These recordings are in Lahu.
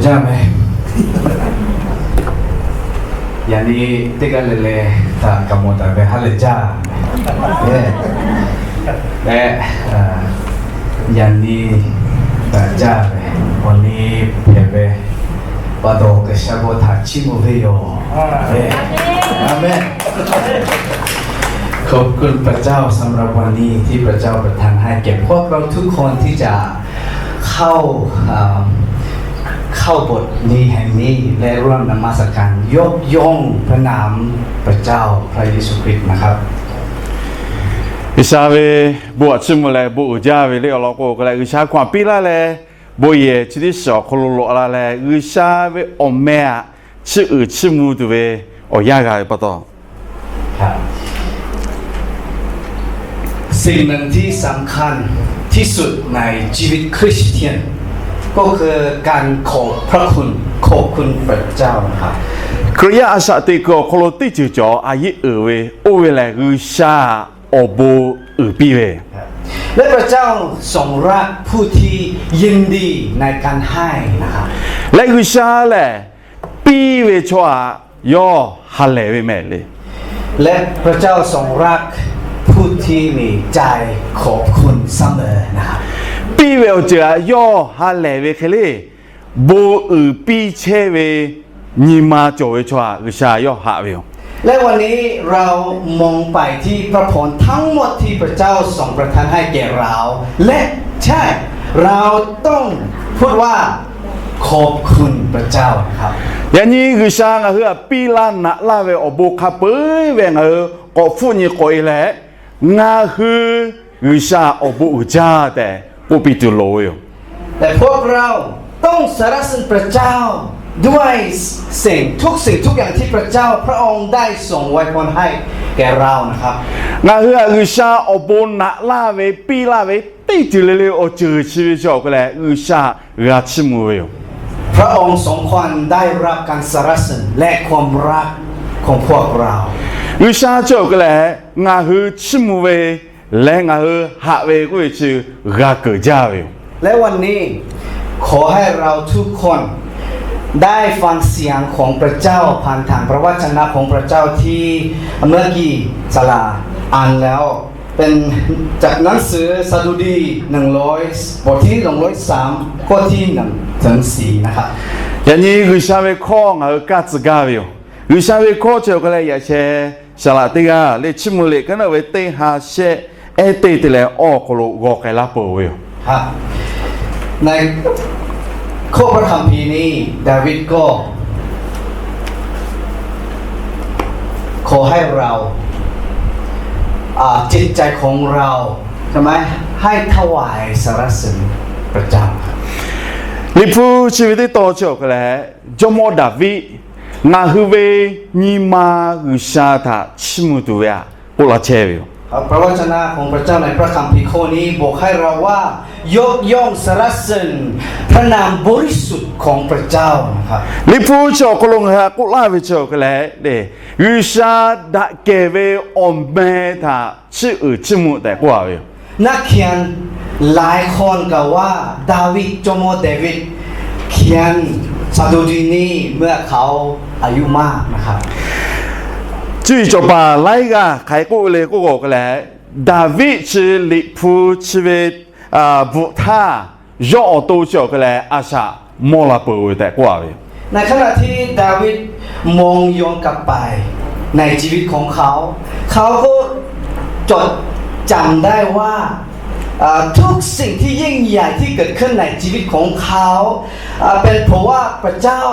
Jaˇ meh. Yaꞈ nyi teˇ g'aˇ le le htaꞈ kaꞈ mawˬ taˍ ve ha lehˬ jaˇ meh. Leh, yaꞈ nyi htaꞈ jaˇ ve, awˬ nyi hpehꞈ ve pa taw, G'uiˬsha bon htaꞈ chiˇ mvuh ve yoˬ. Amen. ขอบคุณพระเจ้าสำหรับวันนี้ที่พระเจ้าประทานให้แก่พวกเราทุกคนที่จะเข้า เข้าโบสถ์นี้แห่งนี้และร่วมนมัสการยกย่องพระนามพระเจ้าพระเยซูคริสต์นะครับ G'uiˬsha ve bon htaꞈ chiˇ mvuh leh bon uiˍ jaˇ ve le awˬ lawn k'o, hk'e leh G'uiˬsha hkaw anˬ piˇ laˇ leh, bon yehˬ chi tiˉ shiˍ awˬ hk'aw lo loꞈ la leh, G'uiˬsha ve awˬ meh htaꞈ chiˇ uiˍ chiˇ mvuh tuˬ ve awˬ yanˇ g'a ve pa taw, สิ่งหนึ่งที่สำคัญที่สุดในชีวิตคริสเตียนก็คือการขอบพระคุณ ขอบคุณพระเจ้านะครับ Hkriꞈ yaˇ a shaꞈ teꞈ kuiˬ awˬ hk'aw lo teˇ ceuˬ cawˬ a yeˆ uiˍ ve oˇ ve lehˬ, G'uiˬsha awˬ bon uiˍ piˇ ve และพระเจ้าทรงรักผู้ที่ยินดีในการให้นะครับ Leh G'uiˬsha lehˬ, piˇ ve chaw htaꞈ yawˇ ha lehˬ ve mehˍ le. และพระเจ้าทรงรักผู้ที่มีใจขอบคุณเสมอนะครับ Piˇ ve awˬ ceuˬ htaꞈ yawˇ ha lehˬ ve hk'e le, bon uiˍ piˇ chehˇ ve nyi ma cawˬ ve chaw htaꞈ G'uiˬsha yawˇ haꞈ ve yoˬ. และวันนี้เรามองไปที่พระพรทั้งหมดที่พระเจ้าทรงประทานให้แก่เรา และใช่ เราต้องพูดว่าขอบคุณพระเจ้านะครับ Yaꞈ nyi G'uiˬsha ngaˬ hui htaꞈ piˇ laˇ naꞈ laˇ ve awˬ bon hk'a peu-eˬ ve ngaˬ hui k'awꞈ hpfuhˆ nyi k'awꞈ e leh, ngaˬ hui G'uiˬsha awˬ bon uiˍ jaˇ tehꞈ k'oˆ piˇ tuˬ loˍ ve yoˬ. แต่พวกเราต้องสรรเสริญพระเจ้าด้วยสิ่งทุกสิ่งทุกอย่างที่พระเจ้าพระองค์ได้ทรงอวยพรให้แก่เรานะครับ Ngaˬ hui htaꞈ G'uiˬsha awˬ bon naꞈ laˇ ve piˇ laˇ ve teˇ ceuˬ le le awˬ ceuˬ chi ve chi awˬ hk'e leh G'uiˬsha g'a chiˇ mvuh ve yoˬ. พระองค์สมควรได้รับการสรรเสริญและความรักของพวกเรา G'uiˬsha chi awˬ hk'e leh ngaˬ hui chiˇ mvuh ve leh ngaˬ hui haꞈ ve k'oˆ ve chi g'a keunˍ jaˇ ve yoˬ. และวันนี้ขอให้เราทุกคนได้ฟังเสียงของพระเจ้าผ่านทางพระวจนะของพระเจ้าที่เมื่อกี้สลาอ่านแล้ว เป็นจากหนังสือสดุดีหนึ่งร้อย บทที่หนึ่งร้อยสาม ข้อที่หนึ่งถึงสี่นะครับ Yaꞈ nyi G'uiˬsha ve hkawˇ ngaˬ hui kaˇ tcuh gaˇ ve yoˬ. G'uiˬsha ve hkawˇ chi awˬ hk'e leh yaꞈ sheh Saˍlaꞈ teˇ g'aˇ leh Chiˇ mvuh liꞈ kaˉ naˆ ve teˇ ha shehˆ ehˉ teˇ te leh awˬ hk'aw lo g'aw k'ai laˇ peuˬ ve yoˬ. ในข้อพระคัมภีร์นี้ดาวิดก็ขอให้เราอ่าจิตใจของเราใช่ไหม ให้ถวายสรรเสริญพระเจ้า Liꞈ hpu chi ve teˇ tawn chi awˬ hk'e leh, Jawˇmawˇ Daˍviˆ ngaˬ hui ve nyi ma G'uiˬsha htaꞈ chiˇ mvuh tuˬ ve htaꞈ k'oˆ laˇ chehˇ ve yoˬ. พระวจนะของพระเจ้าในพระคัมภีร์ข้อนี้บอกให้เราว่ายกย่องสรรเสริญพระนามบริสุทธิ์ของพระเจ้านะครับ Liꞈ hpu chi awˬ hk'aw lo ngaˬ hui htaꞈ k'oˆ laˇ ve chi awˬ hk'e leh, G'uiˬsha daꞈ kehˬ ve awˬ meh htaꞈ chiˇ uiˍ chiˇ mvuh tehꞈ k'oˆ laˇ ve yoˬ. นักเขียนหลายคนกล่าวว่าดาวิด จอมมอแดวิด เขียนสดุดีนี้เมื่อเขาอายุมากนะครับ Cuˇ yiˍ cawˬ paˍ laiˉ g'aˇ hk'aˬ hk'e k'oˆ ve le k'oˆ k'o hk'e leh, Daˍviˆ chi Liꞈ hpu chi ve bvuhꞈ htaˇ, yawˇ awˬ to chi awˬ hk'e leh a shaꞈ mawˇ la peuˬ ve tehꞈ k'oˆ laˇ ve yoˬ. ในขณะที่ดาวิดมองย้อนกลับไปในชีวิตของเขา เขาก็จดจำได้ว่า เอ่อ ทุกสิ่งที่ยิ่งใหญ่ที่เกิดขึ้นในชีวิตของเขา เอ่อ เป็นเพราะว่าพระเจ้า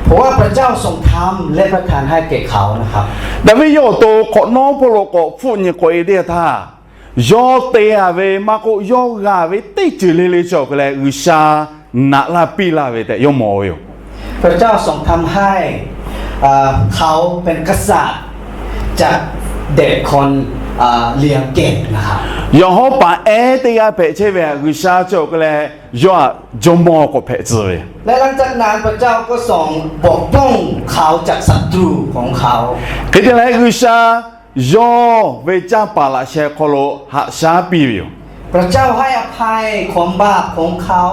เพราะว่าพระเจ้าทรงทำและประทานให้แก่เขานะครับ Daˍviˆ yawˇ awˬ to hk'awꞈ nawˉ hpawˇ lo k'awꞈ hpfuhˆ nyi k'awꞈ e teˇ yanˇ htaˇ, yawˇ te-a ve maˇ k'oˆ, yawˇ g'a ve teˇ ceuˬ le le chi awˬ hk'e leh G'uiˬsha naꞈ laˇ piˇ laˇ ve tehꞈ yawˇ mawˬ ve yoˬ. พระเจ้าทรงทำให้ เอ่อ เขาเป็นกษัตริย์จากเด็กคน เอ่อ เลี้ยงเก็บนะครับ Yawˬ hawˉ paˍ ehˉ teˇ g'aˇ hpehꞈ chehˇ ve htaꞈ G'uiˬsha chi awˬ hk'e leh yawˇ htaꞈ jawˇmawˇ k'awꞈ hpehꞈ tcuh ve yoˬ. และหลังจากนั้นพระเจ้าก็ทรงปกป้องเขาจากศัตรูของเขา Hk'e te leh G'uiˬsha yawˇ ve canˇ paˍ laꞈ sheh hk'aw lo haꞈ shaˉ piˇ ve yoˬ. พระเจ้าให้อภัยความบาปของเขา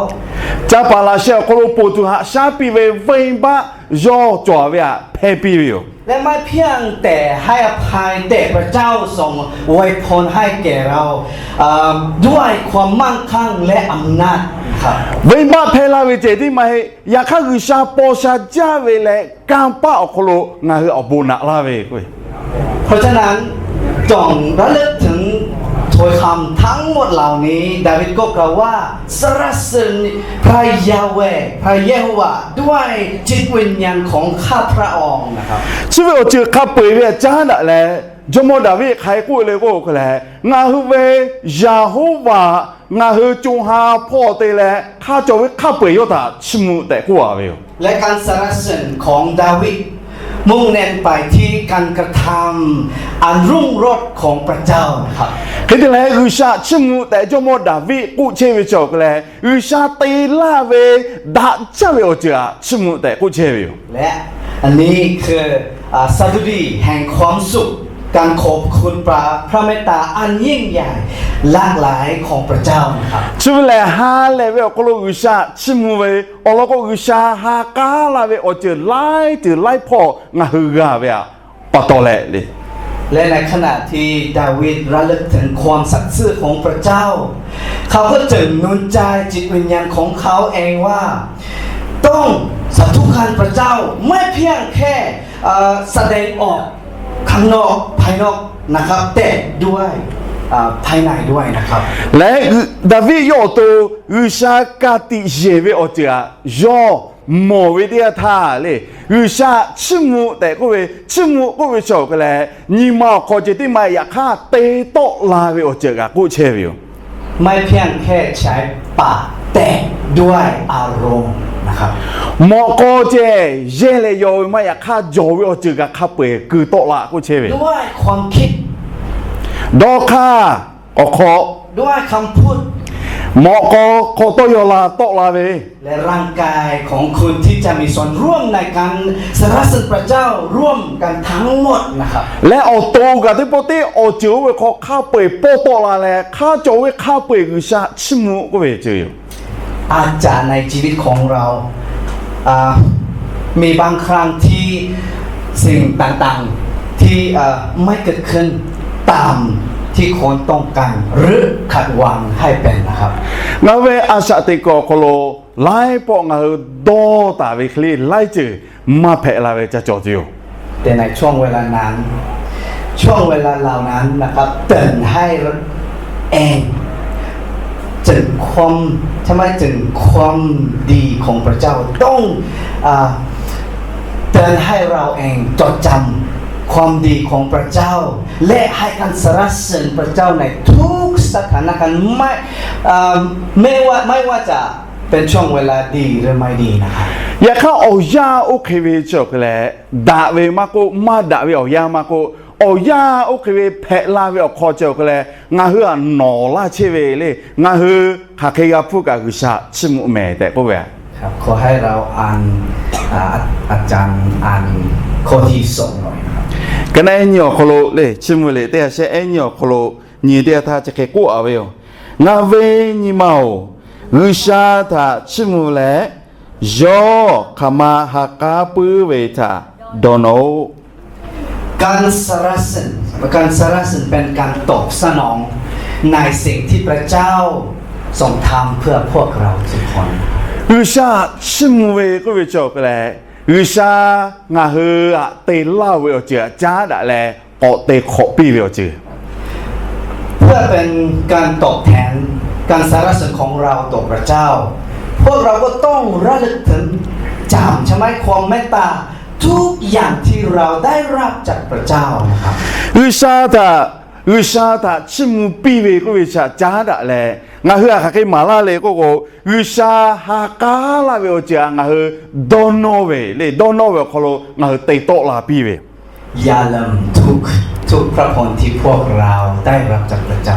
Caˇ paˍ laꞈ sheh awˬ hk'aw lo ponˬ tuˬ haꞈ shaˉ piˇ ve venˇ baˆ yawˇ cawˬ ve htaꞈ hpehˇ piˇ ve yoˬ. และไม่เพียงแต่ให้อภัย แต่พระเจ้าทรงอวยพรให้แก่เรา ด้วยความมั่งคั่งและอำนาจ Venˇ baˆ hpehˇ laˇ ve ceh tiˉ maˇ heˆ. Yaꞈ hk'aˇ G'uiˬsha paw sha jaˇ ve leh kanˇ paˆ awˬ hk'aw lo ngaˬ hui awˬ bon naꞈ laˇ ve k'o, เพราะฉะนั้น จงระลึกถึงถ้อยคำทั้งหมดเหล่านี้ ดาวิดก็กล่าวว่า สรรเสริญพระยาห์เวห์ พระเยโฮวาห์ ด้วยจิตวิญญาณของข้าพระองค์ นะครับ Chi ve awˬ ceuˬ hk'a peu-eˬ ve htaꞈ caˉ daꞈ leh, jawˇmawˇ Daˍviˆ hk'aˬ hk'e k'oˆ le k'o leh, Ngaˬ hui ve Yeˍhoˆvaˬ ngaˬ hui co ha hpawˇ te leh hk'a cawˬ ve hk'a peu-eˬ yawˇ htaꞈ chiˇ mvuh tehꞈ k'oˆ a ve yoˬ. และการสรรเสริญของดาวิด มุ่งเน้นไปที่การกระทำอันรุ่งโรจน์ของพระเจ้า นะครับ Hk'e te leh, G'uiˬsha chiˇ mvuh tehꞈ jawˇmawˇ Daˍviˆ k'oˆ chehˇ ve chi awˬ hk'e leh, G'uiˬsha te laˇ ve daꞈ jaˇ ve awˬ ceuˬ htaꞈ chiˇ mvuh tehꞈ k'oˆ chehˇ ve yoˬ. และอันนี้คือ สดุดีแห่งความสุข การขอบคุณพระเมตตาอันยิ่งใหญ่หลากหลายของพระเจ้า นะครับ Chi ve lehˬ, ha lehˬ ve awˬ hk'aw lo G'uiˬsha chiˇ mvuh ve awˬ lawn k'o, G'uiˬsha ha k'aˉ laˇ ve awˬ ceuˬ laiˉ ceuˬ laiˉ hpawˇ ngaˬ hui g'a ve htaꞈ pa taw leh le. และในขณะที่ดาวิดระลึกถึงความสัตย์ซื่อของพระเจ้า เขาก็จึงหนุนใจจิตวิญญาณของเขาเองว่า ต้องสาธุการพระเจ้า ไม่เพียงแค่ เอ่อ แสดงออก ข้างนอก ภายนอก นะครับ แต่ด้วย เอ่อ ภายในด้วย นะครับ Leh Daˍviˆ yawˇ awˬ to G'uiˬsha ka tiꞈ yeˬ ve awˬ ceuˬ htaꞈ yawˇ mawˬ ve teˇ yanˇ htaˇ le, G'uiˬsha chiˇ mvuh tehꞈ k'oˆ ve, chiˇ mvuh k'oˆ ve chi awˬ hk'e leh, nyi ma awˬ hk'aw ceh tiˉ maˇ heˆ, yaꞈ hk'aˇ te tawˆ la ve awˬ ceuˬ kaꞈ k'oˆ chehˇ ve yoˬ. ไม่เพียงแค่ใช้ปาก แต่ด้วยอารมณ์ นะครับ Mawꞈ k'aw ceh yehˇ leh yaw ve maˇ heˆ, yaꞈ hk'aˇ jawˬ ve awˬ ceuˬ kaꞈ hk'a peu-eˬ keu tawˆ la k'oˆ chehˇ ve. ด้วยความคิด Dawˇ hk'aˇ awˬ hk'aw, ด้วยคำพูด mawꞈ k'aw hk'aw tawˇ yaw la tawˆ la ve, และร่างกายของคุณที่จะมีส่วนร่วมในการสรรเสริญพระเจ้าร่วมกันทั้งหมด นะครับ Leh awˬ to kaꞈ teˇ pawˆ teˇ awˬ ceuˬ oˇ ve hk'aw hk'a peu-eˬ pawˇ tawˆ la leh, hk'a cawˬ ve hk'a peu-eˬ G'uiˬsha chiˇ mvuh k'oˆ ve ceuˬ yoˬ. อาจจะในชีวิตของเรา อ่า มีบางครั้งที่สิ่งต่างๆ ที่ เอ่อ ไม่เกิดขึ้นตามที่ควรต้องการหรือคาดหวังให้เป็น นะครับ Ngaˬ hui ve a shaꞈ teꞈ kuiˬ awˬ hk'aw lo laiˉ pawˆ ngaˬ hui dawˇ taˍ ve hk'e le laiˉ ceuˬ maˇ hpehꞈ la ve ca cawˬ tuˬ yoˬ. แต่ในช่วงเวลานั้น ช่วงเวลาเหล่านั้น นะครับ เตือนให้เราเอง ถึงความ ใช่ไหม ถึงความดีของพระเจ้า ต้อง อ่า เตือนให้เราเองจดจำความดีของพระเจ้า และให้การสรรเสริญพระเจ้าในทุกสถานการณ์ ไม่ เอ่อ ไม่ว่า ไม่ว่าจะเป็นช่วงเวลาดีหรือไม่ดี นะครับ Yaꞈ hk'aˇ awˬ yanˇ oˇ hk'e ve chi awˬ hk'e leh, daꞈ ve maˇ k'oˆ, maˇ daꞈ ve awˬ yanˇ maˇ k'oˆ, awˬ yanˇ oˇ hk'e ve hpehꞈ la ve awˬ hk'aw chi awˬ hk'e leh, ngaˬ hui htaꞈ nawˬ laˇ chehˇ ve le. Ngaˬ hui hk'aˬ hk'e g'a hpuˇ kaꞈ G'uiˬsha chiˇ mvuh mehˍ tehꞈ k'oˆ ve. ขอให้เราอ่าน อ่า อาจารย์อ่านข้อที่สองหน่อย Ka naˆ ehˉ nyi awˬ hk'aw lo le, chiˇ mvuh le teˇ ha shehˆ ehˉ nyi awˬ hk'aw lo nyi teˇ yanˇ htaˇ chi hk'e k'oˆ a ve yoˬ. Ngaˬ ve nyi ma-oˬ, G'uiˬsha htaꞈ chiˇ mvuh leh, yawˇ hk'aˬ ma ha k'aˉ puiˉ ve htaꞈ dawˇ nawˇ-oˆ. การสรรเสริญ การสรรเสริญเป็นการตอบสนองในสิ่งที่พระเจ้าทรงทำเพื่อพวกเราทุกคน G'uiˬsha chiˇ mvuh ve k'oˆ ve chi awˬ hk'e leh, G'uiˬsha ngaˬ hui htaꞈ te laˇ ve awˬ ceuˬ htaꞈ caˉ daꞈ leh k'awꞈ te hk'awꞈ piˇ ve awˬ ceuˬ เพื่อเป็นการตอบแทนการสรรเสริญของเราต่อพระเจ้า พวกเราก็ต้องระลึกถึง จำ ใช่ไหม ความเมตตาทุกอย่างที่เราได้รับจากพระเจ้า นะครับ G'uiˬsha htaꞈ, G'uiˬsha htaꞈ chiˇ mvuh piˇ ve k'oˆ ve chi htaꞈ caˉ daꞈ leh, ngaˬ hui htaꞈ hk'aˬ hk'e maˍ laˇ le k'oˆ k'o, G'uiˬsha ha k'aˉ laˇ ve awˬ ceuˬ htaꞈ ngaˬ hui dawˇ nawˇ ve le, dawˇ nawˇ ve awˬ hk'aw lo ngaˬ hui te tawˆ la piˇ ve อย่าลืมทุก ทุกพระพรที่พวกเราได้รับจากพระเจ้า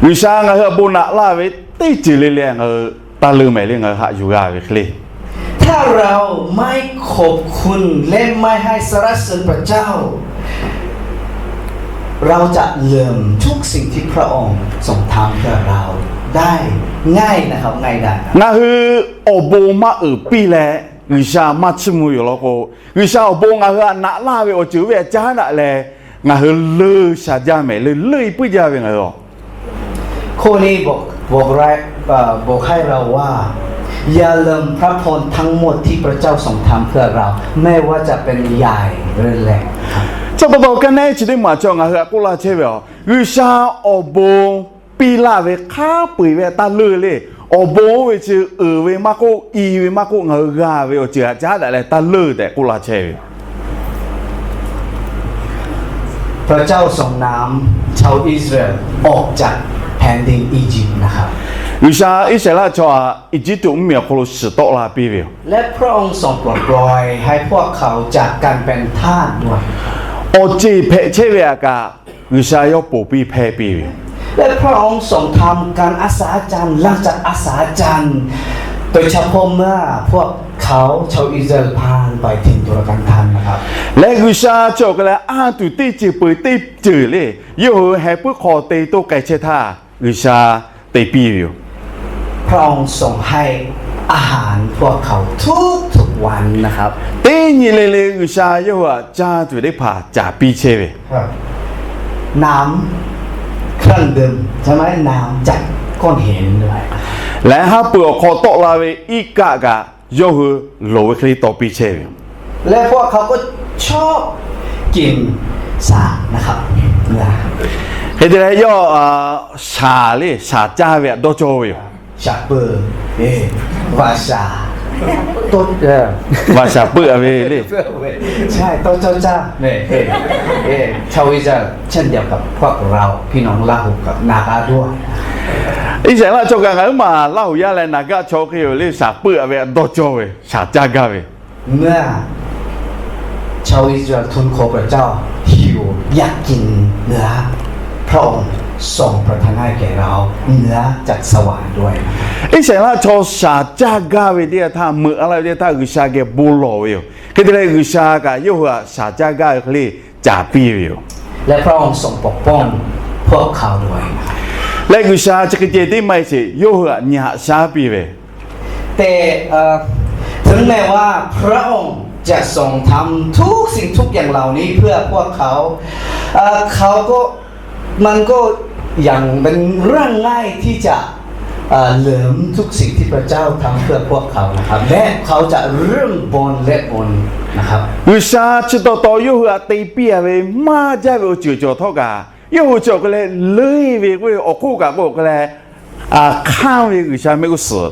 G'uiˬsha ngaˬ hui htaꞈ bon naꞈ laˇ ve teˇ ceuˬ le le ngaˬ hui taˇ leuˉ mehˍ le, ngaˬ hui haꞈ yuˬ g'a ve hk'e le ถ้าเราไม่ขอบคุณและไม่ให้สรรเสริญพระเจ้า เราจะลืมทุกสิ่งที่พระองค์ทรงทำเพื่อเราได้ง่ายนะครับ ง่ายดาย Ngaˬ hui awˬ bon maˇ uiˍ piˇ leh G'uiˬsha maˇ chiˇ mvuh yoˬ law k'o, G'uiˬsha awˬ bon ngaˬ hui htaꞈ naꞈ laˇ ve awˬ ceuˬ ve htaꞈ caˉ daꞈ leh, ngaˬ hui leuˇ sha jaˇ mehˍ, leuˇ leuˇ e puiˉ jaˇ ve ngaˬ hui a ข้อนี้บอก บอกไว้ เอ่อ บอกให้เราว่า อย่าลืมพระพรทั้งหมดที่พระเจ้าทรงทำเพื่อเรา ไม่ว่าจะเป็นใหญ่หรือเล็ก Chi pa taw kaˇ neˉ chi teˇ maˬ chaw ngaˬ hui htaꞈ k'oˆ laˇ chehˇ ve a, G'uiˬsha awˬ bon piˇ laˇ ve hk'a peu-eˬ ve taˇ leuˇ le. Awˬ bon oˇ ve chi uiˍ ve maˇ k'oˆ, i ve maˇ k'oˆ, ngaˬ hui g'a ve awˬ ceuˬ htaꞈ caˉ daꞈ leh taˇ leuˇ tehꞈ k'oˆ laˇ chehˇ ve พระเจ้าทรงนำชาวอิสราเอลออกจากแผ่นดินอียิปต์นะครับ G'uiˬsha Iˉsaˍreˍlaˆ chaw htaꞈ Eˇjiˇtuꞈ mvuhˇmiˬ awˬ hk'aw lo shiˍ tawˆ la piˇ ve yoˬ. และพระองค์ทรงปลดปล่อยให้พวกเขาจากการเป็นทาสด้วย Awˬ ceˬ hpehꞈ chehˇ ve htaꞈ kaꞈ G'uiˬsha yawˇ ponˬ piˇ hpehˇ piˇ ve yoˬ. และพระองค์ทรงทำการอัศจรรย์หลังจากอัศจรรย์ โดยเฉพาะเมื่อพวกเขาชาวอิสราเอลผ่านไปถึงตุรกันดารนะครับ Leh G'uiˬsha chi awˬ hk'e leh anˇ tuˬ teˇ ceuˬ peuˬ teˇ ceuˬ le, yawˇ hui heh puiˉ hk'aw te toˇ k'ai chehˇ htaˇ, G'uiˬsha te piˇ ve yoˬ. พระองค์ทรงให้อาหารพวกเขาทุกๆวันนะครับ Teˇ nyi le le G'uiˬsha yawˇ hui htaꞈ caˇ tuˬ teˇ hpaˍ caˍ piˇ chehˇ ve. น้ำ เครื่องดื่ม ใช่ไหม น้ำจากก้อนหินด้วย Leh haˉ pui awˬ hk'aw tawˆ la ve iˉ kaˆ kaꞈ yawˇ hui loˍ ve hk'e le taw piˇ chehˇ ve yoˬ. และพวกเขาก็ชอบกินสานะครับ Hk'e te leh yawˇ shaˍ le, shaˍ caˇ ve htaꞈ dawˇ cawˇ ve yoˬ. สาเปื้อ เอ วาสา ต้น เออ Vaꞈ shaˍ peuˆ a ve le. ใช่ ต้นเจ้าเจ้า เนี่ย เอ เอ ชาวอิสราเอล เช่นเดียวกับพวกเรา พี่น้องลาหูกับนาคาด้วย Iˉsaˍreˍlaˆ chaw kaꞈ ngaˬ huiˉ maˬ Laˇhuˍ yaˇ leh Naˍgaˆ chaw hk'e yoˬ le, shaˍ peuˆ a ve htaꞈ dawˇ cawˇ ve, shaˍ caˇ gaˇ ve เมื่อชาวอิสราเอลทูลขอพระเจ้า หิวอยากกินเนื้อ พระองค์ทรงประทานให้แก่เราเนื้อจากสวรรค์ด้วย Iˉsaˍreˍlaˆ chaw shaˍ caˇ gaˇ ve teˇ yanˇ htaˇ, meuꞈ a laˇ ve teˇ yanˇ htaˇ G'uiˬsha geh bon lawˬ ve yoˬ. Hk'e te leh G'uiˬsha kaꞈ yawˇ hui htaꞈ shaˍ caˇ gaˇ ve hk'e le caˍ piˇ ve yoˬ. และพระองค์ทรงปกป้องพวกเขาด้วย Leh G'uiˬsha chi hk'e ceh tiˉ maˇ heˆ sheˍ, yawˇ hui htaꞈ nyi haꞈ shaˉ piˇ ve แต่เอ่อ ถึงแม้ว่าพระองค์จะทรงทำทุกสิ่งทุกอย่างเหล่านี้เพื่อพวกเขา เอ่อ เขาก็ มันก็ยังเป็นเรื่องง่ายที่จะ เอ่อ ลืมทุกสิ่งที่พระเจ้าทำเพื่อพวกเขา และเขาจะเริ่มบ่นและบ่นนะครับ G'uiˬsha chi taw taw yawˇ hui htaꞈ te piˇ a ve maˇ jaˇ ve awˬ ceuˬ cawˬ htawˇ kaꞈ, yawˇ hui chi awˬ hk'e leh leuˇ e ve k'oˆ ve awˬ hk'oˆ kaꞈ k'o awˬ hk'e leh, a, hk'anˇ ve G'uiˬsha mehˆ g'uˇ suhˍ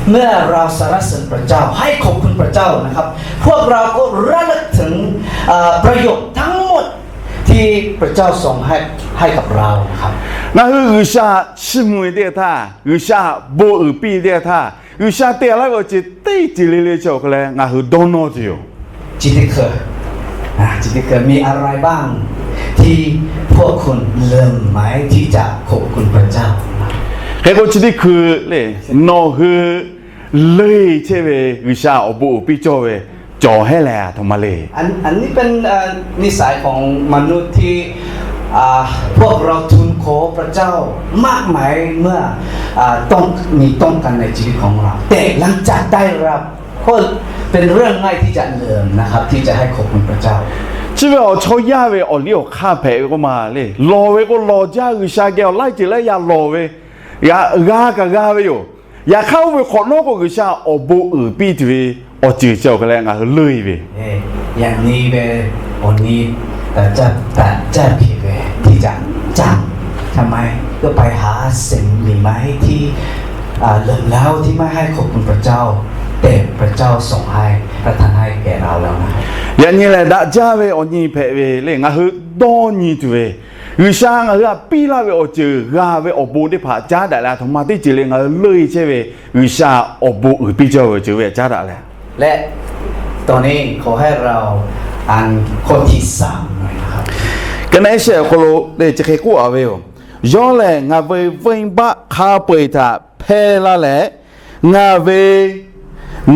เมื่อเราสรรเสริญพระเจ้า ให้ขอบคุณพระเจ้านะครับ พวกเราก็ระลึกถึง เอ่อ ประโยชน์ทั้งหมดที่พระเจ้าทรงให้ ให้กับเรานะครับ Ngaˬ hui G'uiˬsha chiˇ mvuh ve teˇ yanˇ htaˇ, G'uiˬsha bon uiˍ piˇ ve teˇ yanˇ htaˇ, G'uiˬsha te laˇ ve awˬ ceuˬ teˇ ceuˬ le le chi awˬ hk'e leh ngaˬ hui dawˇ nawˇ tuˬ yoˬ. จิตที่เคย อ่า จิตที่เคยมีอะไรบ้างที่พวกคุณลืมไหมที่จะขอบคุณพระเจ้า Hk'e k'o chi teˇ hkui le, nawˬ hui leuˇ e chehˇ ve G'uiˬsha awˬ bon uiˍ piˇ cawˇ ve cawˬ hehˉ leh a htoꞈ ma le. อัน อันนี้เป็น เอ่อ นิสัยของมนุษย์ที่ อ่า พวกเราทูลขอพระเจ้ามากมายเมื่อ อ่า ต้อง มีต้องการในชีวิตของเรา แต่หลังจากได้รับ ก็เป็นเรื่องง่ายที่จะลืมนะครับ ที่จะให้ขอบคุณพระเจ้า Chi ve awˬ chaw yaˇ ve awˬ liˇ awˬ hk'aˇ hpehꞈ ve k'oˆ ma le. Lawˬ ve k'o lawˬ jaˇ, G'uiˬsha geh awˬ laiˉ ceuˬ laiˉ yaˇ lawˬ ve, g'a kaꞈ g'a ve yoˬ. Yaꞈ hk'aˇ oˇ ve hk'awꞈ nawˉ k'o G'uiˬsha awˬ bon uiˍ piˇ tuˬ ve awˬ ceuˬ chi awˬ hk'e leh ngaˬ hui leuˇ e ve อย่างนี้เป็น วันนี้ แต่จะ แต่จะผิดเลยที่จะจำ ทำไม ก็ไปหาสิ่งดีไหมที่ อ่า ลืมแล้วที่ไม่ให้ขอบคุณพระเจ้า แต่พระเจ้าทรงให้ ประทานให้แก่เราแล้วนะ Yaꞈ nyi lehˬ, daꞈ jaˇ ve awˬ nyi hpehꞈ ve le. Ngaˬ hui dawˇ nyi tuˬ ve, G'uiˬsha ngaˬ hui htaꞈ piˇ laˇ ve awˬ ceuˬ g'a ve awˬ bon teˇ hpaˍ caˉ daꞈ leh a htoꞈ ma teˇ ceuˬ le ngaˬ hui leuˇ e chehˇ ve, G'uiˬsha awˬ bon uiˍ piˇ cawˇ ve awˬ ceuˬ ve htaꞈ caˉ daꞈ leh และตอนนี้ขอให้เราอ่านข้อที่สามหน่อยนะครับ Ka naˉ shehˆ awˬ hk'aw lo le chi hk'e k'oˆ a ve yoˬ. Yawˇ lehˬ ngaˬ ve venˇbaˆ hk'a peu-eˬ htaꞈ hpehˇ laˇ leh, ngaˬ ve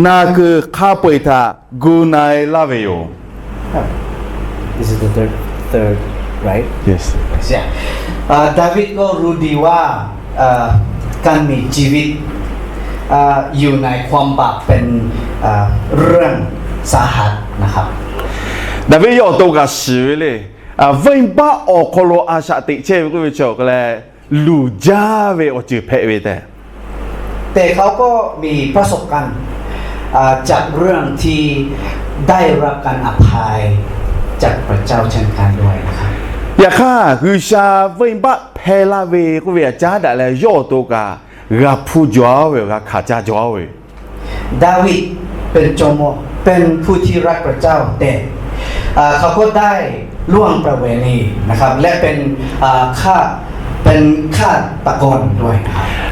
naˬ kuiˬ hk'a peu-eˬ htaꞈ gu na e laˇ ve yoˬ. This is the third, third. ดาวิดก็รู้ดีว่าการมีชีวิตอยู่ในความบาปเป็นเรื่องสาหัสนะครับ Daˍviˆ yawˇ awˬ to kaꞈ shiˍ ve le, venˇbaˆ awˬ hk'aw lo a shaꞈ teꞈ chehˇ ve k'oˆ ve chi awˬ hk'aw leh, luˬ jaˇ ve awˬ ceuˬ hpehꞈ ve tehꞈ. แต่เขาก็มีประสบการณ์จากเรื่องที่ได้รับการอภัยจากพระเจ้าเช่นกันด้วย Yaꞈ hk'aˇ, G'uiˬsha venˇbaˆ hpehˇ laˇ ve k'oˆ ve aꞈ caˉ daꞈ leh yawˇ awˬ to kaꞈ g'a hpuˇ jaw ve, g'a hkanˍ caˇ jaw ve. ดาวิดเป็นจอม เป็นผู้ที่รักพระเจ้า แต่เขาก็ได้ล่วงประเวณีนะครับ และเป็นฆาตเป็นฆาตกรด้วย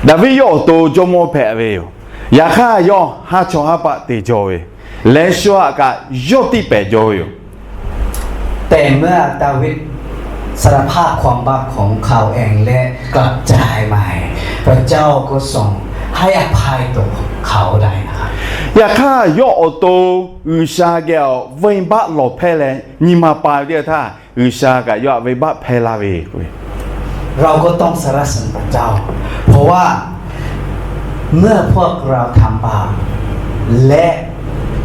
Daˍviˆ yawˇ awˬ to jawˇmawˇ hpehꞈ ve yoˬ. Yaꞈ hk'aˇ, yawˇ haˉ chawˇ haˉ paˆ te jaw ve, leh shu aꞈ kaꞈ yawˇ tiˇ pehˍ jaw ve yoˬ. แต่เมื่อดาวิดสารภาพความบาปของเขาเองและกลับใจใหม่ พระเจ้าก็ทรงให้อภัยต่อเขาได้นะครับ Yaꞈ hk'aˇ, yawˇ awˬ to G'uiˬsha geh awˬ venˇbaˆ lawˬ hpehˇ leh nyi ma pa ve teˇ yanˇ htaˇ, G'uiˬsha kaꞈ yawˇ aꞈ venˇbaˆ hpehˇ laˇ ve k'o, เราก็ต้องสรรเสริญพระเจ้า เพราะว่าเมื่อพวกเราทำบาปและ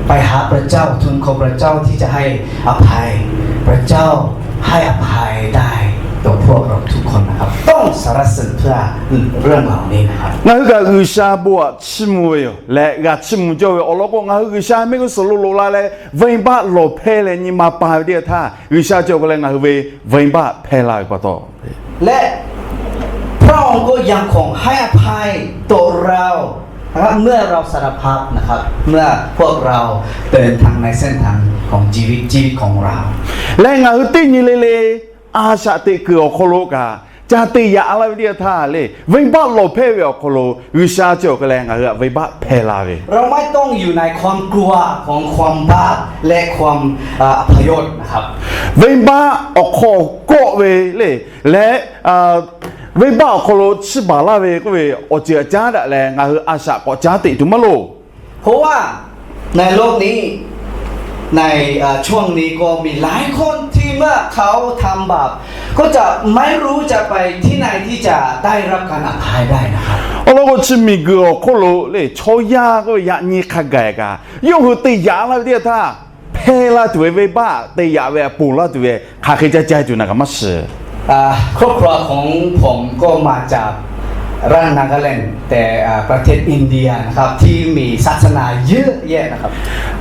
ไปหาพระเจ้า ทูลขอพระเจ้าที่จะให้อภัย พระเจ้าให้อภัยได้ต่อพวกเราทุกคนนะครับ ต้องสรรเสริญเพื่อเรื่องเหล่านี้นะครับ Ngaˬ hui kaꞈ G'uiˬsha bon aꞈ chiˇ mvuh ve yoˬ. Leh g'a chiˇ mvuh cawˇ ve awˬ lawn k'o, ngaˬ hui G'uiˬsha mehˆ g'uˇ suhˍ lo loꞈ la leh venˇbaˆ lawˬ hpehˇ leh nyi ma pa ve teˇ yanˇ htaˇ, G'uiˬsha chi awˬ hk'aw leh ngaˬ hui ve venˇbaˆ hpehˇ laˇ ve pa taw และพระองค์ก็ยังคงให้อภัยต่อเรานะครับ เมื่อเราสารภาพนะครับ เมื่อพวกเราเดินทางในเส้นทางของชีวิต ชีวิตของเรา Leh ngaˬ hui teˇ nyi le le a shaꞈ teꞈ kuiˬ awˬ hk'aw lo kaꞈ ca te yaꞈ laˇ ve teˇ yanˇ htaˇ le, venˇbaˆ lawˬ hpehˇ ve awˬ hk'aw lo G'uiˬsha chi awˬ hk'aw leh ngaˬ hui aꞈ venˇbaˆ hpehˇ laˇ ve เราไม่ต้องอยู่ในความกลัวของความบาปและความอัปยศนะครับ Venˇbaˆ awˬ hk'aw kawˆ ve le, leh venˇbaˆ awˬ hk'aw lo chiˇ baˬ laˇ ve k'oˆ ve awˬ ceuˬ aꞈ caˉ daꞈ leh ngaˬ hui a shaꞈ k'awꞈ caˉ teꞈ tuˬ maˇ loˬ. เพราะว่าในโลกนี้ ในช่วงนี้ก็มีหลายคนที่เมื่อเขาทำบาป ก็จะไม่รู้จะไปที่ไหนที่จะได้รับการอภัยได้นะครับ Awˬ lawn k'o, chi miˬguiˬ awˬ hk'oˆ lo le chaw yaˇ k'oˆ ve yaꞈ nyi hk'a gaˬ kaꞈ yawˇ hui te yaꞈ laˇ ve teˇ yanˇ htaˇ, hpehˇ laˇ tuˬ ve venˇbaˆ te yaꞈ ve aꞈ ponˬ laˇ tuˬ ve hk'aˬ hk'e ca ca tuˬ naˬ kaꞈ maˇ shiˍ. ครอบครัวของผมก็มาจากรัฐนาการแลนด์ แต่ประเทศอินเดียนะครับ ที่มีศาสนาเยอะแยะนะครับ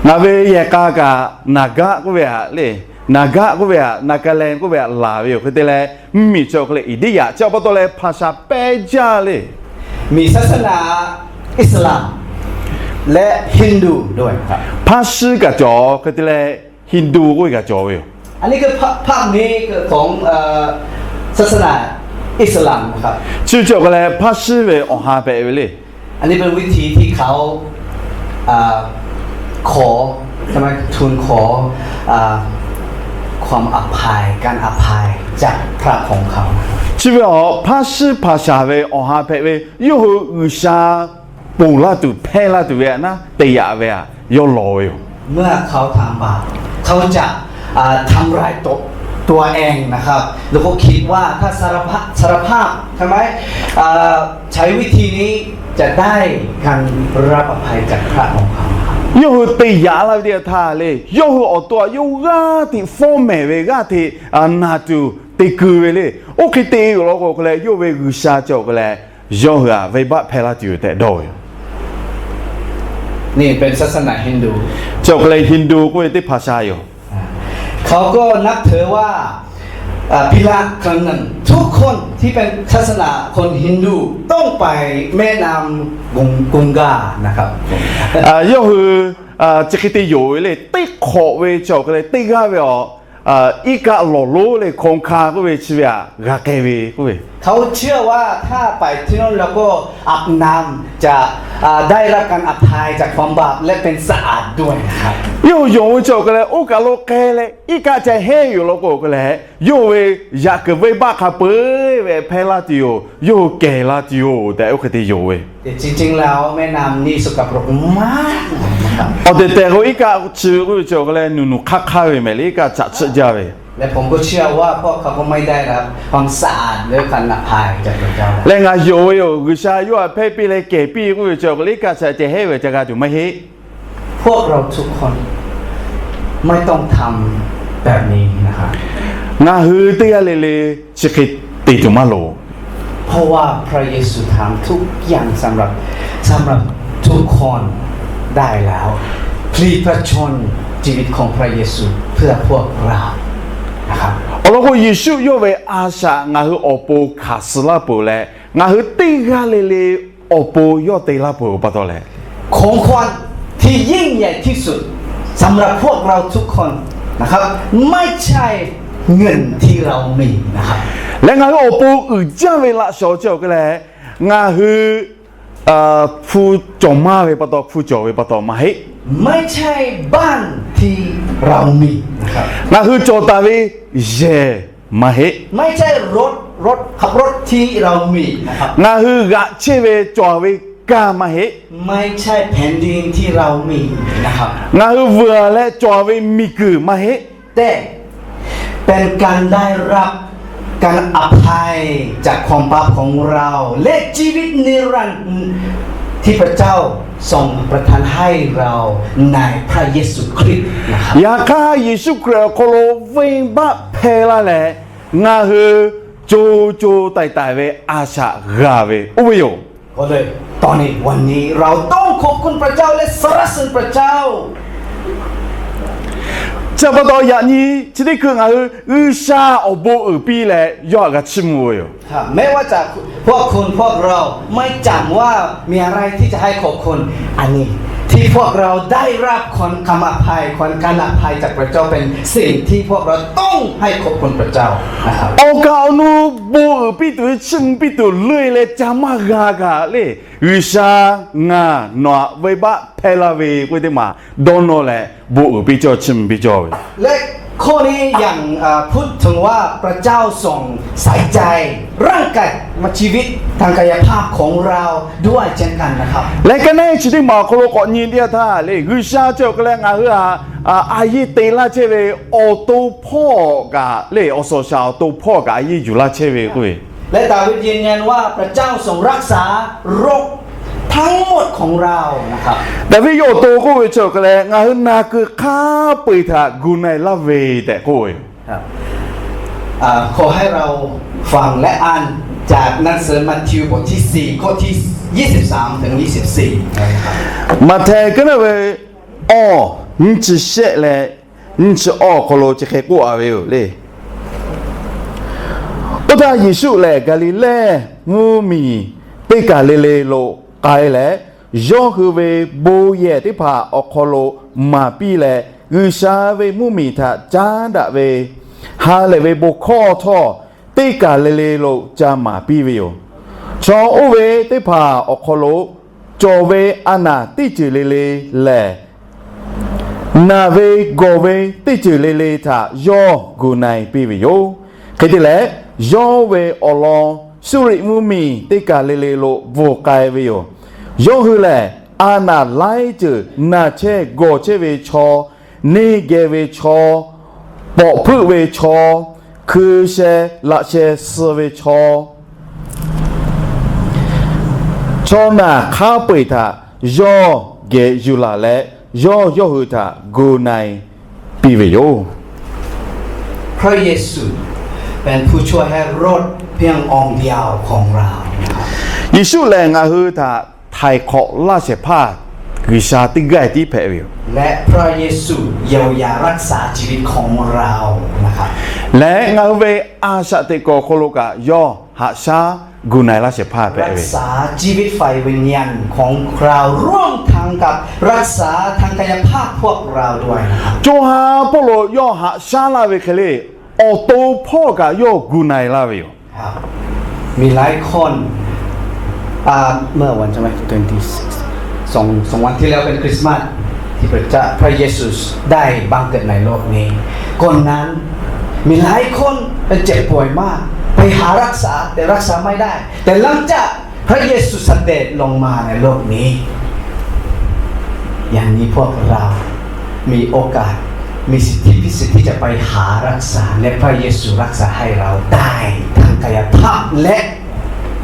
Ngaˬ ve yehˬ k'a kaꞈ Naˍgaˆ k'oˆ ve aꞈ le, Naˍgaˆ k'oˆ ve aꞈ, Naˍgaˍlehˍ k'oˆ ve aꞈ laˬ ve yoˬ. Hk'e te leh, mvuhˇmiˬ chi awˬ hk'aw leh India chi awˬ pa taw leh hpaˍ shaˍ pehˇ jaˇ le. มีศาสนาอิสลามและฮินดูด้วยครับ Hpaˇ shiˉ kaꞈ cawˬ, hk'e te leh Hindu k'oˆ ve kaꞈ cawˬ ve yoˬ. อันนี้คือภาพนี้ของศาสนาอิสลามนะครับ Chi chi awˬ hk'aw leh hpaˇ shiˉ ve awˬ ha hpehꞈ ve le. อันนี้เป็นวิธีที่เขาอ่าขอใช่ไหม ทูลขออ่าความอภัย การอภัยจากพระของเขา Chi ve awˬ hpaˇ shiˉ hpaˍ shaˍ ve awˬ ha hpehꞈ ve, yawˇ hui G'uiˬsha ponˬ laˇ tuˬ hpehˇ laˇ tuˬ ve aꞈ naˉ te yaꞈ ve aꞈ yawˇ lawˬ ve yoˬ. เมื่อเขาทำบาป เขาจะอ่าทำร้ายตัวตัวเองนะครับ แล้วก็คิดว่าถ้าสารภาพสารภาพใช่ไหมอ่าใช้วิธีนี้จะได้การรับอภัยจากพระของเขา Yawˇ hui te yaꞈ laˇ ve teˇ yanˇ htaˇ le, yawˇ hui awˬ to aꞈ yawˇ g'aˇ hteꞈ fawˉ mehˍ ve, g'aˇ hteꞈ naˬ tuˬ te keu ve le. Oˇ hk'e te ve awˬ lawn k'o, hk'e leh yawˇ ve G'uiˬsha chi awˬ hk'aw leh yawˇ hui aꞈ venˇbaˆ hpehˇ laˇ tuˬ yoˬ tehꞈ dawˇ ve yoˬ. นี่เป็นศาสนาฮินดู Chi awˬ hk'aw leh Hindu k'oˆ ve teˇ hpaˍ sha yoˬ. เขาก็นับถือว่าอ่าปีละครั้งหนึ่ง ทุกคนที่เป็นศาสนาคนฮินดูต้องไปแม่น้ำกงกงกานะครับ Yawˇ hui chi hk'e te yonˍ ve le, teˇ hk'awꞈ ve chi awˬ hk'aw leh teˇ g'aˇ ve awˬ iˉ kaˆ lawˬ lonˉ le, Kong Ka k'oˆ ve chi ve aꞈ g'a k'ai ve k'oˆ ve เขาเชื่อว่าถ้าไปที่นั่นแล้วก็อาบน้ำจะอ่าได้รับการอภัยจากความบาปและเป็นสะอาดด้วยนะครับ Yawˇ hui yonˍ ve chi awˬ hk'aw leh oˇ kaˬ lo k'ai leh iˉ kaˆ ca hehnˇ ve yoˬ law k'o, hk'e leh yawˇ ve yaꞈ kuiˬ venˇbaˆ hk'a peu-eˬ ve hpehˇ laˇ tuˬ yoˬ, yawˇ hui kehˬ la tuˬ yoˬ tehꞈ oˇ hk'e te yonˍ ve. แต่จริงๆแล้วแม่น้ำนี่สกปรกมาก Awˬ tehˬ tehˬ k'o, iˉ kaˆ chi ve k'oˆ ve chi awˬ hk'aw leh nuˬ nuˬ hk'aˇ hk'aˇ ve mehˍ le, iˉ kaˆ chaꞈ chiˆ jaˇ ve และผมก็เชื่อว่าพวกเขาก็ไม่ได้รับความสะอาดด้วยการอภัยจากพระเจ้า Leh ngaˬ yonˍ ve yoˬ, G'uiˬsha yawˇ htaꞈ hpehˇ piˇ leh kehˬ piˇ k'oˆ ve chi awˬ hk'aw lo iˉ kaˆ shaꞈ ceh hehˉ ve ca g'a tuˬ maˇ heˆ. พวกเราทุกคนไม่ต้องทำแบบนี้นะครับ Ngaˬ hui teˇ g'aˇ le le chi hk'e te tuˬ maˇ loˍ. เพราะว่าพระเยซูทำทุกอย่างสำหรับสำหรับทุกคนได้แล้ว พระชนม์ชีวิตของพระเยซูเพื่อพวกเรา นะครับ Awˬ lawn k'o, Yeˍsuˆ yawˇ ve a shaꞈ ngaˬ hui awˬ pon hkanˍ suh laˇ peuˬ leh, ngaˬ hui teˇ g'aˇ le le awˬ pon yawˇ te laˇ peuˬ pa taw leh, ของขวัญที่ยิ่งใหญ่ที่สุดสำหรับพวกเราทุกคนนะครับ ไม่ใช่เงินที่เรามีนะครับ Leh ngaˬ hui awˬ pon uiˍ jaˇ ve laꞈ shawˍ chi awˬ hk'e leh, ngaˬ hui hpu cawˬ maˇ ve pa taw, hpu cawˬ ve pa taw maˇ heˆ. ไม่ใช่บ้านที่เรามีนะครับ Ngaˬ hui cawˬ taˍ ve yehˬ maˇ heˆ. ไม่ใช่รถรถขับรถที่เรามีนะครับ Ngaˬ hui g'aꞈ chehˇ ve cawˬ ve kaˇ maˇ heˆ. ไม่ใช่แผ่นดินที่เรามีนะครับ Ngaˬ hui vuiˬ leh cawˬ ve miˬguiˬ maˇ heˆ. แต่เป็นการได้รับการอภัยจากความบาปของเราและชีวิตนิรันดร์ที่พระเจ้าทรงประทานให้เราในพระเยซูคริสต์นะครับ Yaꞈ hk'aˇ, Yeˍsuˆ Hkriꞈ awˬ hk'aw lo venˇbaˆ hpehˇ laˇ leh, ngaˬ hui co co taiˍ taiˍ ve a shaꞈ g'a ve oˇ ve yoˬ. ก็เลยตอนนี้วันนี้เราต้องขอบคุณพระเจ้าและสรรเสริญพระเจ้า Chi pa taw, yaꞈ nyi chi teˇ hkui ngaˬ hui G'uiˬsha awˬ bon uiˍ piˇ leh yawˇ htaꞈ g'a chiˇ mvuh ve yoˬ. ไม่ว่าจะพวกคุณพวกเราไม่จำว่ามีอะไรที่จะให้ขอบคุณ อันนี้ที่พวกเราได้รับความอภัย ความการอภัยจากพระเจ้าเป็นสิ่งที่พวกเราต้องให้ขอบคุณพระเจ้านะครับ Awˬ kaˍ awˬ nu bon uiˍ piˇ tuˬ ve, chiˇ mvuh piˇ tuˬ leuˇ leh ca maˇ g'a kaꞈ le, G'uiˬsha ngaˬ nawˬ htaꞈ venˇbaˆ hpehˇ laˇ ve k'oˆ ve teˇ maˬ dawˇ nawˇ leh bon uiˍ piˇ cawˇ, chiˇ mvuh piˇ cawˇ ve. และข้อนี้ยังอ่าพูดถึงว่าพระเจ้าทรงใส่ใจร่างกายชีวิตทางกายภาพของเราด้วยเช่นกันนะครับ Leh ka naˉ chi teˇ maˬ awˬ hk'aw lo k'awꞈ nyi teˇ yanˇ htaˇ le, G'uiˬsha chi awˬ hk'e leh ngaˬ hui htaꞈ a yeˇ te laˇ chehˇ ve awˬ to hpawˇ kaꞈ le, awˬ suhˍ awˬ shaˍ awˬ to hpawˇ kaꞈ a yeˇ yuˬ laˇ chehˇ ve k'oˆ ve. และดาวิดยืนยันว่าพระเจ้าทรงรักษาโรคทั้งหมดของเรานะครับ Daˍviˆ yawˇ awˬ to k'oˆ ve chi awˬ hk'e leh, ngaˬ hui naˬ kuiˬ hk'a peu-eˬ htaꞈ gu na-e laˇ ve tehꞈ k'oˆ ve. อ่าขอให้เราฟังและอ่านจากหนังสือมัทธิวบทที่สี่ข้อที่ยี่สิบสามถึงยี่สิบสี่นะครับ Maꞈhtehˍ ka naˉ ve awˇ, nyiˇ chi shehˆ leh nyiˇ chi awˇ awˬ hk'aw lo chi hk'e k'oˆ a ve yoˬ le. Oˇ htaˇ Yeˍsuˆ lehˬ, Gaˍliˍlehˇ mvuhˇmiˬ teˇ kaˬ le le lo k'ai leh, yawˇ hui ve bon yehˬ teˇ hpaˍ awˬ hk'aw lo maˍ piˇ leh, G'uiˬsha ve mvuhˇmiˬ htaꞈ caˉ daꞈ ve ha lehˬ ve bon hkawˇ htawˇ, teˇ kaˬ le le lo ca maˍ piˇ ve yoˬ. Chaw oˇ ve teˇ hpaˍ awˬ hk'aw lo cawˬ ve a naˬ teˇ ceuˬ le le lehˬ, naˬ ve gawˬ ve teˇ ceuˬ le le htaꞈ yawˇ gu na-e piˇ ve yoˬ. Hk'e te leh, yawˇ ve awˬ lawn Suˇriˆ mvuhˇmiˬ teˇ kaˬ le le lo bvuhˬ k'ai ve yoˬ. Yawˇ hui lehˬ, a naˬ laiˉ ceuˬ naˬ chehˇ gawˬ chehˇ ve chaw, neˇ geh ve chaw, pawꞈ hpeuˆ ve chaw, hkui sheh laꞈ sheh suh ve chaw, chaw naˬ hk'a peu-eˬ htaꞈ yawˇ geh yuˬ laˬ leh, yawˇ yawˇ hui htaꞈ gu na-e piˇ ve yoˬ. พระเยซูเป็นผู้ช่วยให้รอดเพียงองค์เดียวของเรา Yeˍsuˆ lehˬ ngaˬ hui htaꞈ htaiˍ hk'awꞈ laˇ shehˍ hpaˇ G'uiˬsha teˇ g'aˇ tiˉ hpehꞈ ve yoˬ. และพระเยซูเยียวยารักษาชีวิตของเรานะครับ Leh ngaˬ hui ve a shaꞈ teꞈ kuiˬ awˬ hk'aw lo kaꞈ yawˇ haꞈ shaˉ gu na-e laˇ shehˍ hpaˇ hpehꞈ ve. รักษาชีวิตฝ่ายวิญญาณของเราร่วมทั้งกับรักษาทางกายภาพพวกเราด้วยนะครับ Co ha hpawˇ lo yawˇ haꞈ shaˉ laˇ ve hk'e le, awˬ to hpawˇ kaꞈ yawˇ gu na-e laˇ ve yoˬ. ครับ มีหลายคนอ่าเมื่อวันใช่ไหม twenty-six สองสองวันที่แล้วเป็นคริสต์มาสที่พระเจ้าพระเยซูได้บังเกิดในโลกนี้ ก่อนนั้นมีหลายคนเป็นเจ็บป่วยมาก ไปหารักษาแต่รักษาไม่ได้ แต่หลังจากพระเยซูเสด็จลงมาในโลกนี้ อย่างนี้พวกเรามีโอกาส มีสิทธิพิเศษที่จะไปหารักษา และพระเยซูรักษาให้เราได้ทั้งกายภาพและ